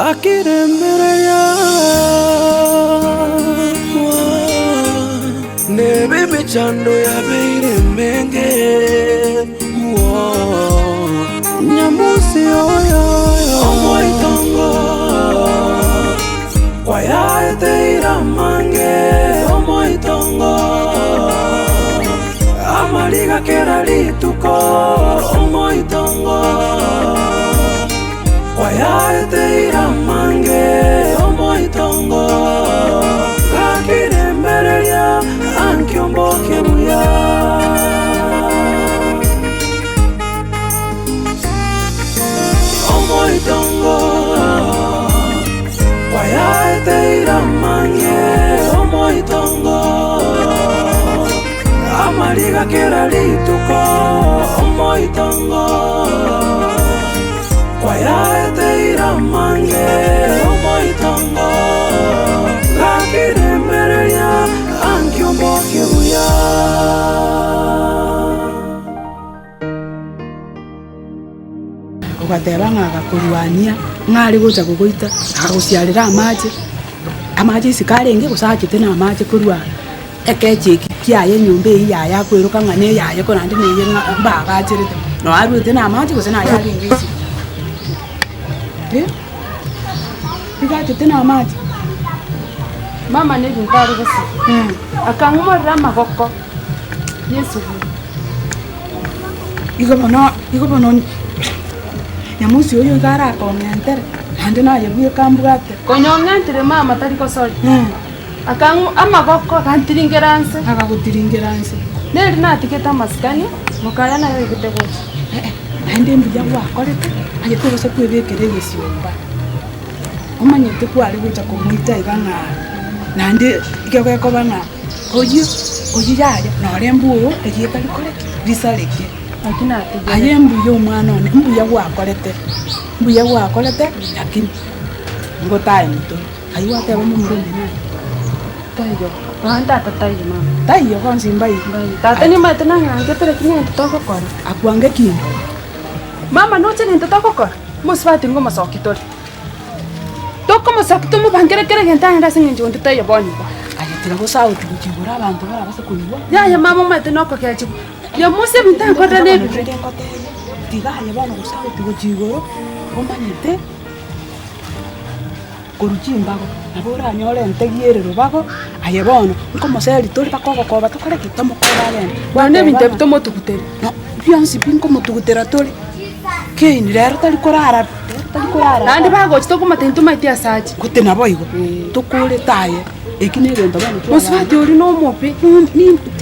Gakiremereria Nebe emechando yabeire emenge Nyamusi oyo omoitongo Kwayaeteire amange omoitongo Amariga kera rituko omoitongo Kwayaeteire amange omoitongo Gakirembereria ankiombokie buya. Omoitongo kwayaeteire amange omoitongo Amariga kera rituko omoitongo Kwayaeteire amange omoitongo Gakiremereria ankiombokie buya. Ogateba ng'a agakorwania, ng'a are gocha gogoita, akagosiarera amache, amache isiko arenge gose achete na amache korwa ekechi eki kiaye enyomba eywo yaye akoiroka ng'a neyaye korende neye ng'a mbagacherete, noo arwete na amache gose naye arenge isiko eh, igo achete na amache. Mama nebinto are goseka, akang'umorera amagoko y'esuguri. Igo bono, igo bono nyamosi oyo iga arakong'entere, naende naye bweka mbwate. Konya ong'entire mama tari gosoria. Akang'u amagoko agantiringera nse. Akagotiringera nse. Neri natigete amasikani, mokaya naye oigete gocha. Eh, naende mbuya gwakorete, aye tobasa kwebekera egesiomba. Omanyete kware gocha komoita iga ng'a naende iga gekoba ng'a. Oyio, oyio yaya, nore mbuya oo erieta rikore ki? Risareke. Naki natigire. Aye mbuya omwana one, mbuya gwakorete, mbuya gwakorete lakini ngotae motwe. Aywo gwateba momura omino aye? Taiyo, nonya tata taiyo mama. Taiyo bonsi mbaiyo. Mbaiyo. Tata nimanyete nang'angete lakini egento togokora. Akwange kinde. Mama noche egento togokora, mosubati ngomosokia tore. Tokomosokia tomobangere kera egento aende ase eng'encho onde taiyo bono iga. Aye tiga gosauti gochia igoro abanto barabase koigwa. Yaya mama omanyete nokogechigwa, nyamusi ebinto ankorera nebibe. Rende ngotebie, tiga aye bono gosauti gochia igoro, omanyete korwa chimbago, nabo oranyore entegi ere robago, aye bono nkomoseri tore mpaka ogokoba tokore ki? Tomokobe agende. Bono ebinto ebi tomotugutere. Bionsi pi nkomotugutera tore, keini rero tari korara. Naende bagocha tokomotebia ntomaeti ase ache. Gose naboigo, tokorete aye, eki negento bono twagamba. Mosubati oria nomobe,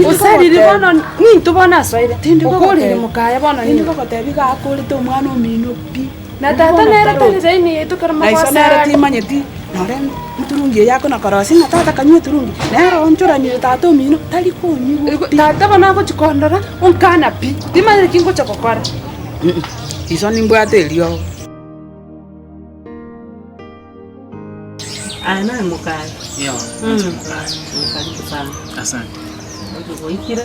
osariri bono nintwe bono asoire, okorire mokaye bono Tindi nintwe. gogotebia iga akorete omwana omino pi. Na tata nere tari laini yaito ekero Na iso nere mogosara. timanyeti, nore nturungi eye akona korosia ng'a tata kanywa eturungi, nere oonchoranire tata omino, tari konyigwa pi. Tata bono agochia kondora, onkana pi, timanyeti ki ngocha gokora. Iso nimbwate eriogo. Aye naye mokaye. Iyo, inche mokaye. Karibu sana. Asante. Oche gwaikire,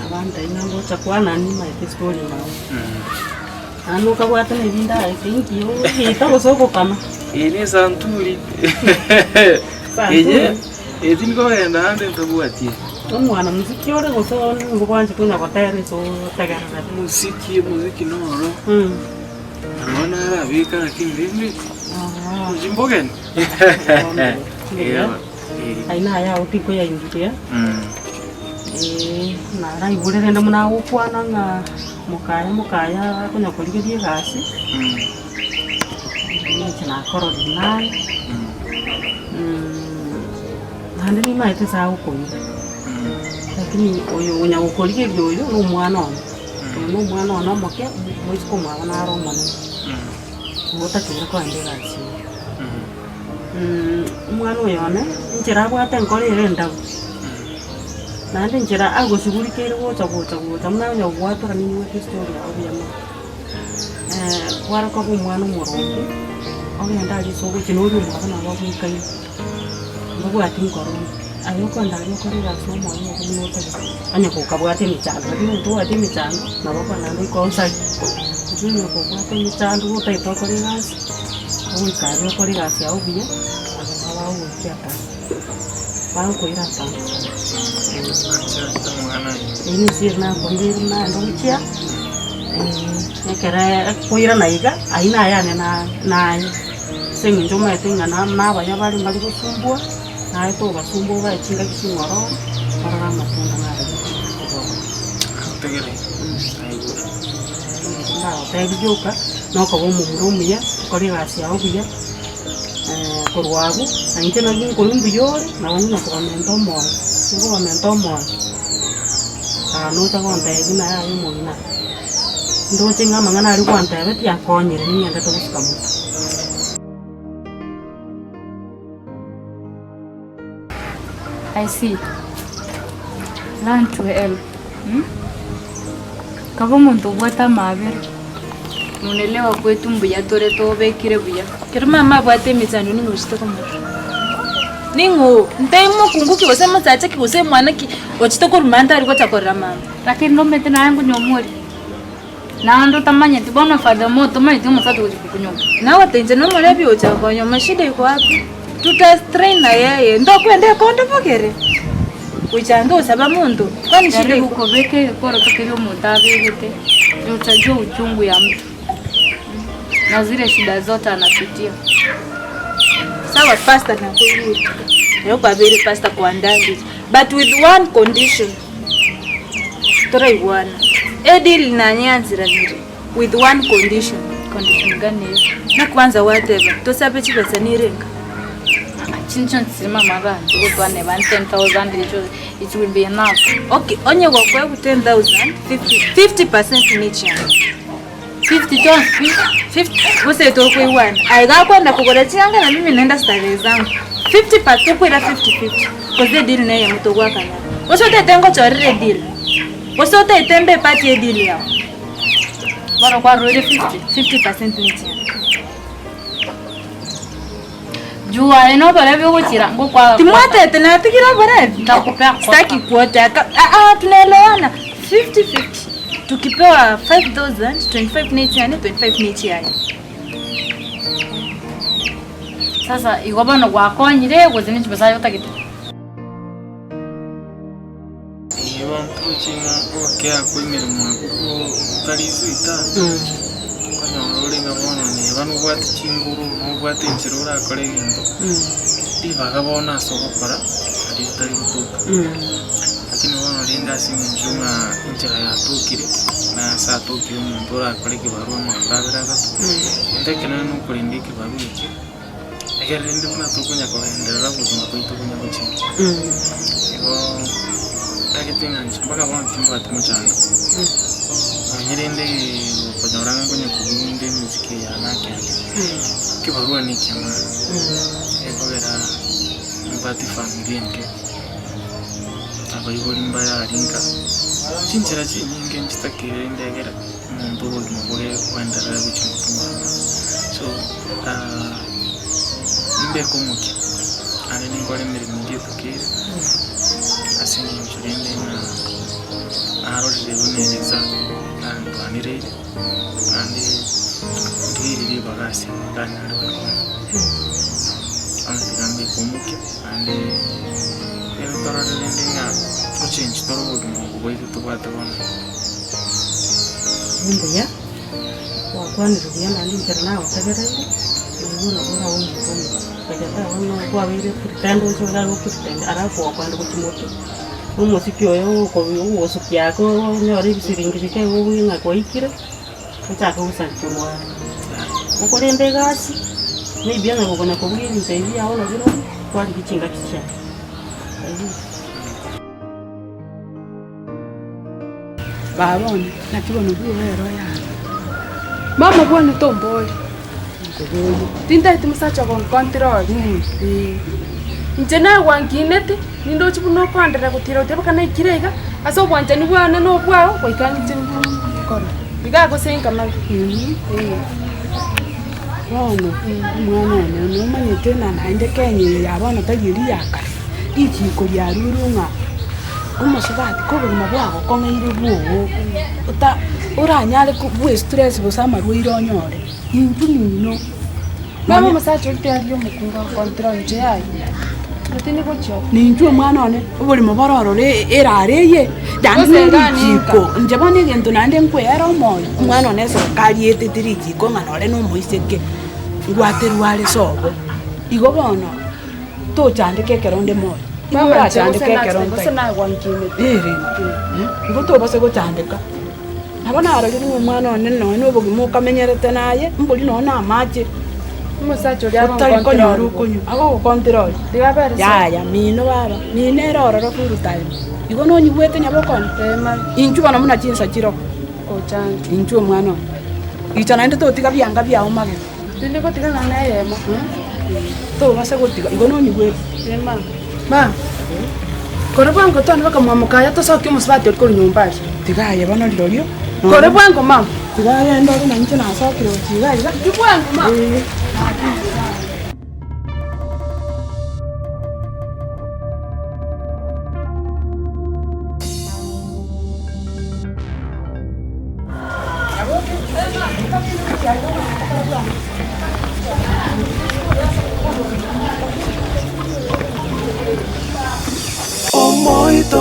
abanto aye ngocha kwana nimaete story yao. Naende okabwate na ebinto aye inki ogeita gose ogokama. Eye ne esanturi. Santuri. Eye, eye tindi kogenda ande ntabwati. Omwana mosiki ore gose nigo bwanchete onya gotera ase otegererete. Omosiki, omosiki noro. Nabo narabeka lakini rende chimbogeni. Ayio naye agwo tikoyaingiria, naraigure rende buna agokwana ng'a mokaya mokaya akonya korigeria egasi, inche nakororire naye, naende nimaete ase agokoira, lakini oyo onya gokorigeria oyo na omwana one. Oyo nomwana one omoke, moiseke omwabo nare omonene, igo otakeire kogenda egasi eye. Omwana oyo one, enchera abwate enkoro ere endabu, naende enchera agosugurikeire gocha gocha gocha buna onya gogwatora ninyigwete estory yao buya mono. Kware koba omwana omoronge, ogende aria ase ogochia na oria omwabo nabo abwekaine, mbabwati nkoro mbe. Aye okogenda aria okore egasi na omoyo obo buna otagete, onye gokabwate emechando, lakini onye tobwati emechando, nabo okogenda naende oike onsari. Lakini onye kobwate emechando gotagete okore egasi. Ogoika aria okore egasi yao buya, aba nabo bagogoikia akare, bagokoira akare. Eyio nesiri nakoireire naende gochia, ekere ekoirana iga, ayio nayane naye, ase eng'encho omanyete ng'a nabaya bare mbari gosumbua, naye tobasumbua obae chingaki ching'ororo, orore amatunda naro obororo. Ndagotebie rioka, nokoba omomura omuya, okore egasi yao buya, korwa abwo, na inche naki nkorwa mbuya ore, nabo ng'ina kobamenta omoyo, nokobamenta omoyo, nocha gontebia buna yaya omong'ina, ndoche ng'a amang'ana aria gwantebetie akonyire ning'endete gosuka motwe. I see. Learn to help. Hmm? Kaba omonto obwate amabera. Munelewa kwetu mbuya tore tobekire buya. Kero mama abwate emechando ning'o ochete komorora? Ning'o ntaiyo mokungu ki gose mosacha ki gose mwana ki ochete korwa mama tari gocha korora mama? Lakini nomanyete naye nkonywa ore. Naende otamanyeti, bono furthermore otamanyeti omosacha ogochia kokunyoma. Nagote inche nomorebi ocha konyoma shida iko wapi? Tuta train na yeye ntokwenda ekonde bogere gocha ntosaba monto kwani shida Jaribu iko kobeka egekoroto keria omonto abegete, ndio utajua uchungu ya mtu na zile shida zote anapitia. Sawa pastor nakoigure nere kwabeire pastor kwandangire but with one condition. Toraigwana. Edeal nanyancheranire with one condition. Condition gani eyo? Na kwanza gwateba tosabe chibesa nirenga? Chinche nchiri mama abanto gotwana eba 10,000 echo it will be enough. Okay, onye gokoegwa 10,000, 50, 50% nechiane. 50 chonsi 50 gose tokoigwana. Aye gakwenda kogora chianga na mimi naenda starehe zangu. 50 pa tokoira 50 50. Gose edeal neyemo togwakana. Gose otagete ngochorere edeal? Gose otagete mbe part ye edeal yao? Bono kwarorire 50? 50% nechianga. Juu aye noborebi ogochira ngokwa Timwatete natigire oborebi? Nitakupea quota. Sitaki quota. Ah, ah, tunaelewana 50 50. Tukipewa 5000, 25 ni chiane, 25 ni chiane. Sasa igo bono gwakonyire gose ne chibesa aye otagete? Ee, banto ng'a ogokea kw'emeremo okwo gotari sweet, okonyora ore ng'a bono neba nobwate chinguru, nobwate enchera orakore egento, ribaga bono ase ogokora nario ritari gotoka. Lakini bono rende ase eng'encho ng'a enchera yatokire, na ase atokire omonto orakore ekebarua amatuko abere atato, egento ekenene nokorenda ekebarua ekio. Ekero rende buna tokonya kogenderera obogima bwaito konya gochenchia, igo ntagete ng'a inche mpaka bono timbwati mochando, nonye rende gokonyora ng'a nkonya kobunda emesike eye yane ake ake, ekebarua na ekiamani, gekogera nimbwate efamiri enke, abaibori mbare aria nka, chinchera chinyinge nchitakeire rende egere omonto obogima bore koenderera gochia motwe mara mara. So nimbeke omokia, naende ninkore emeremo eria etokeire, ase eng'encho rende ng'a narorire buna egesa nandwanireire, naende ntigeire ribaga ase ndanyare goekonya. Bono tiga mbeke omokia, naende ekero torore rende ng'a gochengi tore obogima obo bwaito tobwate bono. Mbuya, gwakwanire buya naende inchera nagotegereire, naigwe nabo orabe omonto omuya. Ekero bono kwabeire pretend oche iga go pretend alafu okoenda gochia motwe, na omosiki oyo ogokobi ogogosukia ake onyore ebisiringi bike igo obuya ng'a kwaikire, ochake gosaria korwa aro. Okorende egasi, maybe onye gokonya kobugia ebinto ebi biago nabirobio, kwarigia chingaki chiaye. Baba one, naki bono bwoba ero yane. Mama bwane tombori, Nkoborie. tintageti mosacha ogonkontera ore. Inche nagwankinete, nindoche buna okoenderera gotira gotira mpaka naikire iga, ase obwanchani bwane na obwao, goika ng'iche nkorore. Iga agosenka mabi. Eh. Bono, omwana one, nomanyete ng'a naende Kenya eye ya bono tari eria ya kare, richiko riarurwe ng'a omosubati kobogima bwagokong'eire bwogo, ota oranyare ko bwe stress gose amarwaire onyore, intwe mino. Mama omosacha oria tari omokungu agokontrol inche yaya, tindi gochia oo. Ninchwe omwana one, oborimo bore ororo erara eye, naende Gose ne iga richiko, ninka. inche bono egento naende nkweyera omoyo, omwana one eserikari etete richiko ng'a nore na omoiseke, ngwaterwe are sobo. Igo bono, tochandeka ekero onde moyo, igo Mama inche gose orachandeke ekero nachete gose ntaiyo. nagwankinete. Eh rende, igo tobasa gochandeka. Nabo narorire ng'a omwana one nonya na obogima okamenyerete naye, mbori nonya na amache, Omosacha oria otari konyora agonkontrol. okonywa, agogokontrol. Tiga abere sobo. Yaya, mino baba, mino ere ororo full time. Igo nonyigwete nyabokoni? Eh mama. Inchuo bono buna chinsa chiroo, Ochange. inchuo omwana one. Gicha naende totiga bianga biao magega. Tindi gotiga nonya na eyemo. Tobasa gotiga, igo nonyigwete. Eh mama. Mama, kore bwango twane bakamwamoka aya tosokie omosubati oria korwa nyomba aria. Tiga aye bono rirorio. Kore bwango mama. Tiga agende ore na inche nasokire gochia iga iga. Inchuo bwango mama. Ee. Omoito.